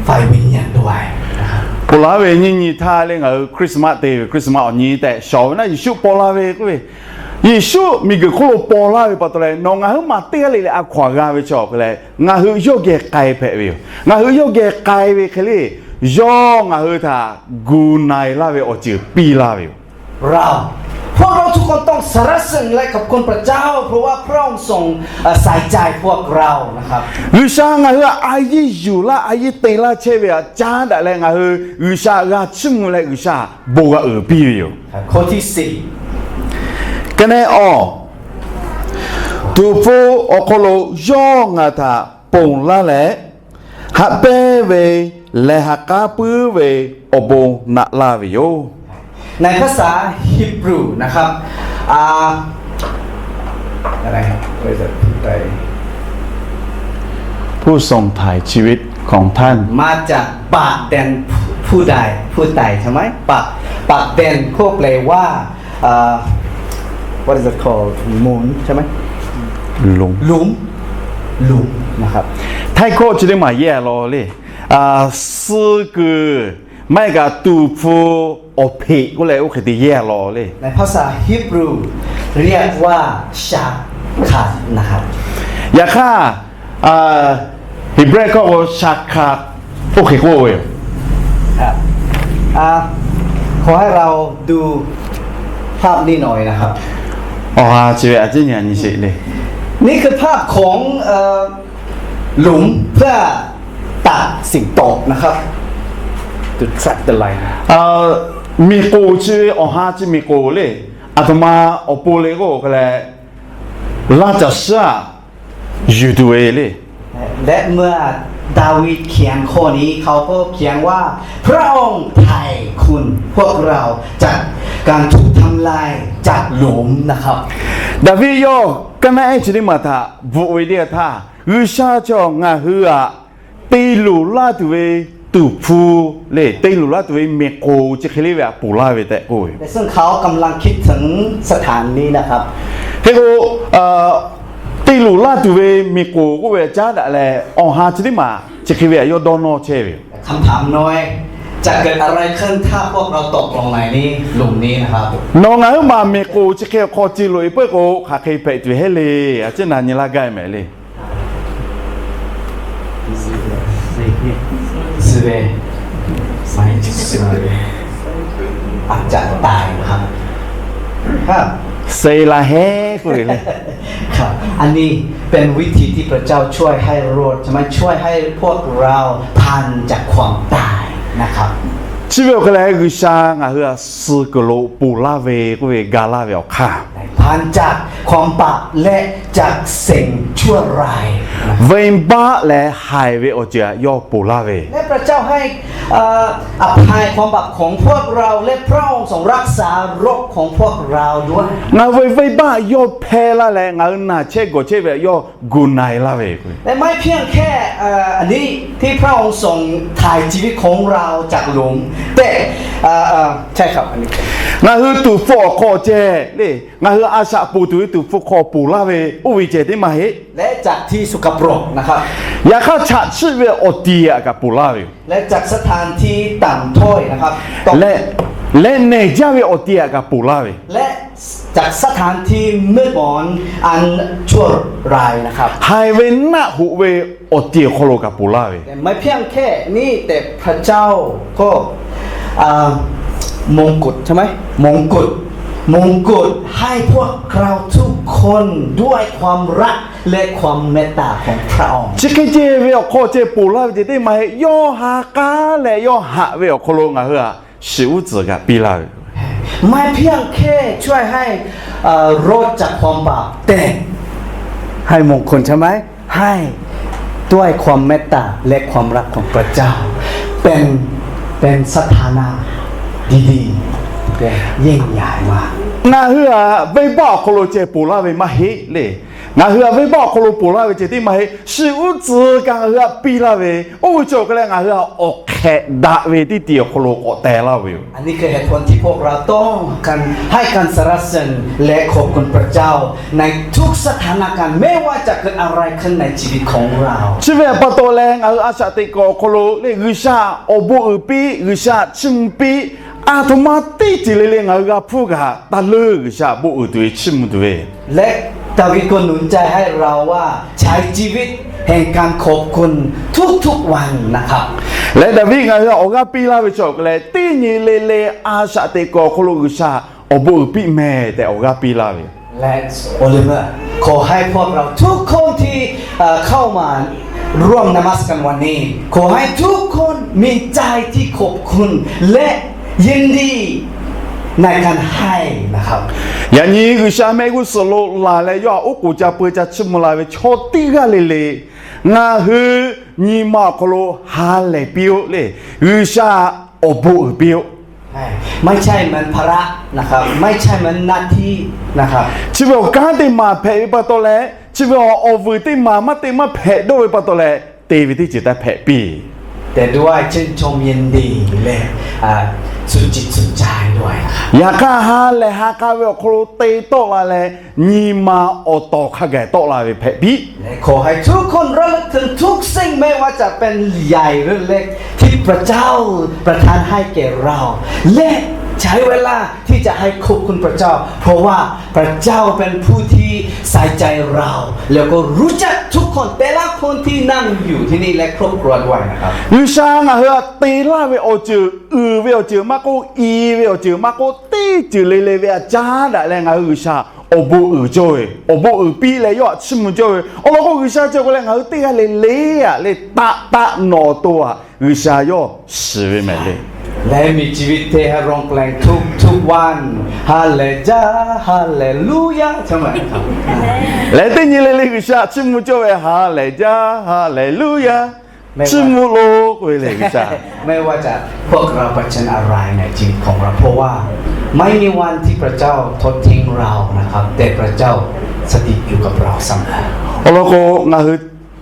ฝ่ายวิญญาณด้วยนะครับ Ponˬ laˇ ve nyiˇ nyi htaˇ leh ngaˬ hui Christmas te ve, Christmas awˬ nyi tehꞈ shawˍ ve naˉ, Yeˍsuˆ paw la ve k'oˆ ve, Yeˍsuˆ miˬguiˬ hk'oˆ lo paw laˇ ve pa taw leh, nawˬ ngaˬ hui maˬ teˇ g'aˇ le le a hkaw anˬ g'a ve chaw hk'e leh, ngaˬ hui yawˇ geh k'ai hpehꞈ ve yoˬ. Ngaˬ hui yawˇ geh k'ai ve hk'e le, yawˇ ngaˬ hui htaꞈ gu na e laˇ ve awˬ ceuˬ piˇ laˇ ve yoˬ. เรา พวกเราทุกคนต้องสรรเสริญและขอบคุณพระเจ้า เพราะว่าพระองค์ทรงเอ่อใส่ใจพวกเรานะครับ G'uiˬsha ngaˬ hui htaꞈ a yiˇ yuˬ laˇ, a yiˇ te laˇ chehˇ ve htaꞈ caˉ daꞈ leh, ngaˬ hui G'uiˬsha g'a chiˇ mvuh leh G'uiˬsha bon g'a uiˍ piˇ ve yoˬ. ข้อที่สี่ Ka neh awˬ, Tuˍ hpfuh awˬ hk'aw lo yawˇ ngaˬ htaꞈ ponˬ laˇ leh, haꞈ pehnˇ ve lehˬ ha k'aˉ puiˉ ve awˬ bon naꞈ laˇ ve yoˬ. ในภาษาฮีบรูนะครับ อ่า อะไรครับ ผู้ทรงไถ่ชีวิตของท่าน มาจากปากแดนผู้ใด ผู้ใด ใช่ไหม ปาก ปากแดนก็แปลว่า เอ่อ what is it called หลุมใช่ไหม Lum. หลุม หลุมนะครับ Htaiˇ hkawˇ chi teˇ maˬ yehˇ law le. Suh kuiˬ maˇ heˆ kaꞈ Tuˍ hpfuh awˬ hpeꞈ k'oˆ leh oˇ hk'e te yehˇ law le. ในภาษาฮีบรู เรียกว่า ชาคัต นะครับ Yaꞈ hk'aˇ, Heˍbrehˇ hkawˇ k'o, ชาคัต oˇ hk'e k'oˆ ve yoˬ. ครับ อ่า ขอให้เราดูภาพนี้หน่อยนะครับ Awˬ ha chi ve a ciˉ nyi nyi sheˍ le. นี่คือภาพของ เอ่อ หลุมเพื่อตัดสิ่งตกนะครับ to track the line. Miˬ k'oˍ chi ve awˬ ha chi miˬ k'oˍ le. Aˬ htoꞈ ma awˬ pon le k'o hk'e leh, laˇ caˬ shiˉ aꞈ yuˬ tuˬ ve le. และเมื่อดาวิดเขียนข้อนี้ เขาก็เขียนว่า พระองค์ไถ่คุณพวกเราจากการถูกทำลายจากหลุมนะครับ Daˍviˆ yawˇ kaˇ naˆ ehˉ chi teˇ maˬ htaꞈ bvuhꞈ ve teˇ g'aˇ htaˇ, G'uiˬsha chaw ngaˬ hui aꞈ te luˬ laˇ tuˬ ve Tuˍ hpfuh le, te luˬ laˇ tuˬ ve miˬ k'oˍ chi hk'e le ve aꞈ ponˬ laˇ ve tehꞈ k'oˆ ve. ซึ่งเขากำลังคิดถึงสถานนี้นะครับ Hk'e k'o, te luˬ laˇ tuˬ ve miˬ k'oˍ k'oˆ ve caˉ daꞈ leh, awˬ ha chi teˇ maˬ chi hk'e ve aꞈ yawˇ dawˇ nawˇ chehˇ ve yoˬ. คำถามน้อย จะเกิดอะไรขึ้น ถ้าพวกเราตกลงในนี้ หลุมนี้นะครับ Nawˬ ngaˬ huiˉ maˬ miˬ k'oˍ chi hk'e awˬ hk'aw ce loꞈ e peuˬ k'o, hk'aˬ hk'e hpehꞈ tuˬ heˆ le. A ciˉ na nyi laˇ gaˇ mehˍ le. อาจจะตายนะครับ ครับ Sela heˉ k'oˆ ve le. ครับ อันนี้เป็นวิธีที่พระเจ้าช่วยให้รอดใช่ไหม ช่วยให้พวกเราผ่านจากความตายนะครับ Chi ve awˬ hk'e leh G'uiˬsha ngaˬ hui aꞈ suh kuiˬ lo ponˬ laˇ ve k'oˆ ve ga laˇ ve awˬ hk'aˇ, ผ่านจากความบาปและจากสิ่งชั่วร้าย Venˇbaˆ leh haiˬ ve awˬ ceuˬ aꞈ yawˇ ponˬ laˇ ve. และพระเจ้าให้ เอ่อ อภัยความบาปของพวกเรา และพระองค์ทรงรักษาโรคของพวกเราด้วย Ngaˬ hui ve venˇbaˆ yawˇ hpehˇ laˇ leh, ngaˬ hui naˬ chehˇ gawˬ chehˇ ve aꞈ yawˇ gu na e laˇ ve. และไม่เพียงแค่ เอ่อ อันนี้ที่พระองค์ทรงไถ่ชีวิตของเราจากหลุม แต่ เอ่อ เอ่อ ใช่ครับ อันนี้ Ngaˬ hui Tuˍ hpfuh awˬ hk'aw ceh le, ngaˬ hui a shaꞈ ponˬ tuˬ ve Tuˍ hpfuh hk'aw ponˬ laˇ ve oˇ ve ceh teˇ maˬ heˆ. และจากที่สกปรกนะครับ Yaꞈ hk'aˇ, chaꞈ chiˆ ve awˬ tiˍ aꞈ kaꞈ ponˬ laˇ ve yoˬ. และจากสถานที่ต่ำต้อยนะครับ Leh, leh nehˬ jaˇ ve awˬ tiˍ aꞈ kaꞈ ponˬ laˇ ve. และจากสถานที่มืดมน อันชั่วร้ายนะครับ Haiˬ ve naˆ hoꞈ ve awˬ tiˍ awˬ hk'aw lo kaꞈ ponˬ laˇ ve. ไม่เพียงแค่นี้ แต่พระเจ้าก็ อ่า มงกุฎใช่ไหม มงกุฎ มงกุฎให้พวกเราทุกคนด้วยความรักและความเมตตาของพระองค์ Chi hk'e ceh ve awˬ hk'aw ceh ponˬ laˇ ve ceh teˇ maˬ heˆ. Yawˇ ha k'aˉ leh yawˇ haꞈ ve awˬ hk'aw lo ngaˬ hui aꞈ shiˍ uˉ tcuhˍ kaꞈ piˇ laˇ ve. ไม่เพียงแค่ช่วยให้ เอ่อ รอดจากความบาป แต่ให้มงคลใช่ไหม ให้ด้วยความเมตตาและความรักของพระเจ้า เป็น เป็นสถานะดีๆ เป็นยิ่งใหญ่มาก Ngaˬ hui aꞈ venˇbaˆ awˬ hk'aw lo ceh ponˬ laˇ ve maˇ heˆ le. Ngaˬ hui htaꞈ venˇbaˆ awˬ hk'aw lo ponˬ laˇ ve ceh tiˉ maˇ heˆ. Shi uˉ tcuh kaꞈ ngaˬ hui htaꞈ piˇ laˇ ve, oˇ ve chi awˬ hk'e leh ngaˬ hui htaꞈ awˬ hk'ehꞈ daꞈ ve teˇ tiꞈ awˬ hk'aw lo k'awꞈ teh laˇ ve yoˬ. อันนี้คือเหตุผลที่พวกเราต้องการให้การสรรเสริญและขอบคุณพระเจ้าในทุกสถานการณ์ ไม่ว่าจะเกิดอะไรขึ้นในชีวิตของเรา Chi ve pa taw leh ngaˬ hui a shaꞈ teꞈ kuiˬ awˬ hk'aw lo lehˬ G'uiˬsha awˬ bon uiˍ piˇ, G'uiˬsha chiˇ mvuh piˇ, a htoꞈ ma teˇ ceuˬ le le ngaˬ hui g'a hpuˇ kaꞈ taˇ leuˉ G'uiˬsha awˬ bon uiˍ tuˬ ve chiˇ mvuh tuˬ ve และดาวิดก็หนุนใจให้เราว่าใช้ชีวิตแห่งการขอบคุณทุกๆวันนะครับ Leh Daˍviˆ ngaˬ hui htaꞈ awˬ g'aˇ piˇ laˇ ve chi awˬ hk'e leh, teˇ nyi le le a shaꞈ teꞈ kuiˬ awˬ hk'aw lo G'uiˬsha awˬ bon uiˍ piˇ mehˍ tehꞈ awˬ g'aˇ piˇ laˇ ve yoˬ. และโอลิเวอร์ ขอให้พวกเราทุกคนที่เอ่อเข้ามาร่วมนมัสการวันนี้ ขอให้ทุกคนมีใจที่ขอบคุณและยินดีในการให้นะครับ Yaꞈ nyi G'uiˬsha mehˆ g'uˇ suhˍ lo laˬ leh yawˇ htaꞈ oˉ k'oˍ ca peu ca chiˇ mvuh la ve chaw teˇ g'aˇ le le, ngaˬ hui nyi ma awˬ hk'aw lo ha lehˬ piˇ-oˆ le. G'uiˬsha awˬ bon uiˍ piˇ-oˆ. ไม่ใช่เหมือนภาระนะครับ ไม่ใช่เหมือนหน้าที่นะครับ Chi ve awˬ kanˉ teˇ maˬ hpehꞈ ve pa taw leh, chi ve awˬ vuiˬ teˇ maˬ maˇ te maˇ hpehꞈ dawˇ ve pa taw leh, te ve teˇ ceuˬ taˇ hpehꞈ piˇ. แต่ด้วยชื่นชมยินดีและสุดจิตสุดใจด้วยนะครับ Yaꞈ hk'aˇ ha lehˬ ha k'a ve awˬ hk'aw lo te tawˆ la leh, nyi ma awˬ tawˍ hk'a gaˬ tawˆ la ve hpehꞈ piˇ. ขอให้ทุกคนระลึกถึงทุกสิ่ง ไม่ว่าจะเป็นใหญ่หรือเล็ก ที่พระเจ้าประทานให้แก่เรา และใช้เวลาที่จะให้ขอบคุณพระเจ้า เพราะว่าพระเจ้าเป็นผู้ที่ใส่ใจเรา แล้วก็รู้จักทุกคน แต่ละคนที่นั่งอยู่ที่นี่และครอบครัวด้วยนะครับ G'uiˬsha ngaˬ hui htaꞈ te laˇ ve awˬ ceuˬ, uiˍ ve awˬ ceuˬ maˇ k'oˆ, i ve awˬ ceuˬ maˇ k'oˆ, teˇ ceuˬ le le ve htaꞈ caˉ daꞈ leh ngaˬ hui G'uiˬsha awˬ bon uiˍ cawˇ ve, awˬ bon uiˍ piˇ leh yawˇ htaꞈ chiˇ mvuh cawˇ ve. Awˬ lawn k'o G'uiˬsha chi awˬ hk'e leh ngaˬ hui teˇ g'aˇ le le htaꞈ leh taˆ taˆ nawˬ awˬ to htaꞈ G'uiˬsha yawˇ shiˍ ve mehˍ le. และมีชีวิตที่ให้ร้องเพลงทุกๆวัน ฮาเลลูยา ใช่ไหมครับ Leh teˇ nyi le le G'uiˬsha htaꞈ chiˇ mvuh cawˇ ve ha lehˬ jaˇ, ha lehˬ luˇ yaˇ, chiˇ mvuh lo k'oˆ ve le G'uiˬsha. ไม่ว่าจะพวกเราเผชิญอะไรในชีวิตของเรา เพราะว่าไม่มีวันที่พระเจ้าทอดทิ้งเรานะครับ แต่พระเจ้าสถิตอยู่กับเราเสมอ Awˬ lawn k'o ngaˬ hui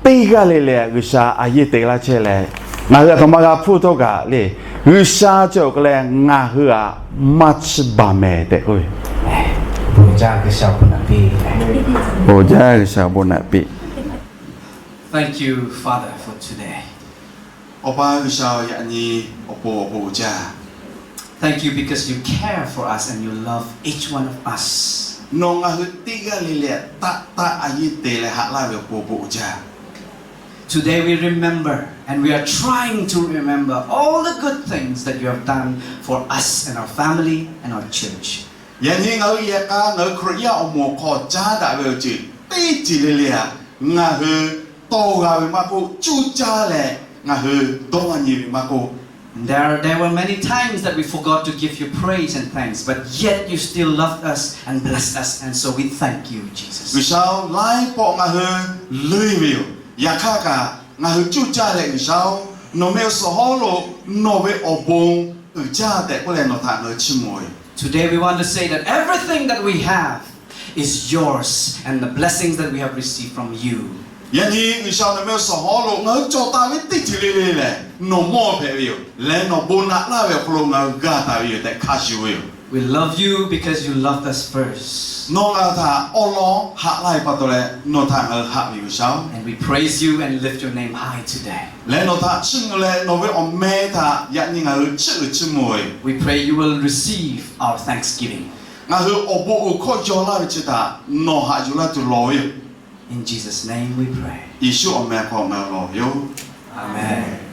teˇ g'aˇ le le G'uiˬsha a yeˇ te laˇ chehˇ leh, ngaˬ hui a htoꞈ ma g'a hpuˇ htawˇ kaꞈ le, G'uiˬsha chi awˬ hk'e leh ngaˬ hui htaꞈ maˇ chiˇ baˬ mehˍ tehꞈ k'oˆ ve. Awˬ jaˇ G'uiˬsha awˬ bon naꞈ piˇ. Thank you, Father, for today. Awˬ pa G'uiˬsha-oˬ, yaꞈ nyi awˬ pon awˬ bon uiˍ jaˇ. Thank you because you care for us and you love each one of us. Nawˬ ngaˬ hui teˇ g'aˇ le le htaꞈ taˆ taˆ a yeˇ te leh haꞈ laˇ ve awˬ pon awˬ bon uiˍ jaˇ. Today we remember and we are trying to remember all the good things that you have done for us and our family and our church. Yaꞈ nyi ngaˬ hui yehˬ k'a ngaˬ hui Hkriꞈ yaˇ awˬ moˍ awˬ hk'aw caˉ daꞈ ve awˬ ceuˬ teˇ ceuˬ le le htaꞈ ngaˬ hui tawˇ g'a ve maˇ k'oˆ, cuˇ caˇ leh ngaˬ hui dawˇ nyi ve maˇ k'oˆ, There, there were many times that we forgot to give you praise and thanks, but yet you still loved us and blessed us, and so we thank you, Jesus. G'uiˬsha-oˬ, laiˉ pawˆ ngaˬ hui leuˇ ve yoˬ. Yaꞈ hk'aˇ kaꞈ ngaˬ hui cuˇ caˇ leh G'uiˬsha-oˬ, nawˬ meh awˬ suhˍ hawˉ lo nawˬ ve awˬ bon uiˍ jaˇ tehꞈ k'oˆ leh nawˬ htaꞈ ngaˬ hui chiˇ mvuh ve yoˬ. Today we want to say that everything that we have is yours and the blessings that we have received from you. Yaꞈ nyi G'uiˬsha nawˬ meh awˬ suhˍ hawˉ lo ngaˬ hui cawˬ taˍ ve teˇ ceuˬ le le lehˬ nawˬ mawˇ hpehꞈ ve yoˬ. Leh nawˬ bon naꞈ laˇ ve awˬ hk'aw lo ngaˬ hui g'a taˍ ve yoˬ tehꞈ hk'a shuˍ ve yoˬ. We love you because you loved us first. Nawˬ ngaˬ hui htaꞈ awˉ lawˉ haꞈ laˇ ve pa taw leh nawˬ htaꞈ ngaˬ hui haꞈ ve yoˬ G'uiˬsha-oˬ. And we praise you and lift your name high today. Leh nawˬ htaꞈ chiˇ mvuh leh nawˬ ve awˬ meh htaꞈ yaꞈ nyi ngaˬ hui chiˇ uiˍ chiˇ mvuh ve yoˬ. We pray you will receive our thanksgiving. Ngaˬ hui awˬ bon uiˍ hkawˇ yaw laˇ ve chi htaꞈ nawˬ haꞈ yuˬ laˇ tuˬ lawˬ ve yoˬ. In Jesus' name we pray. Yeˍsuˆ awˬ meh hk'aw ngaˬ hui lawˬ ve yoˬ. Amen.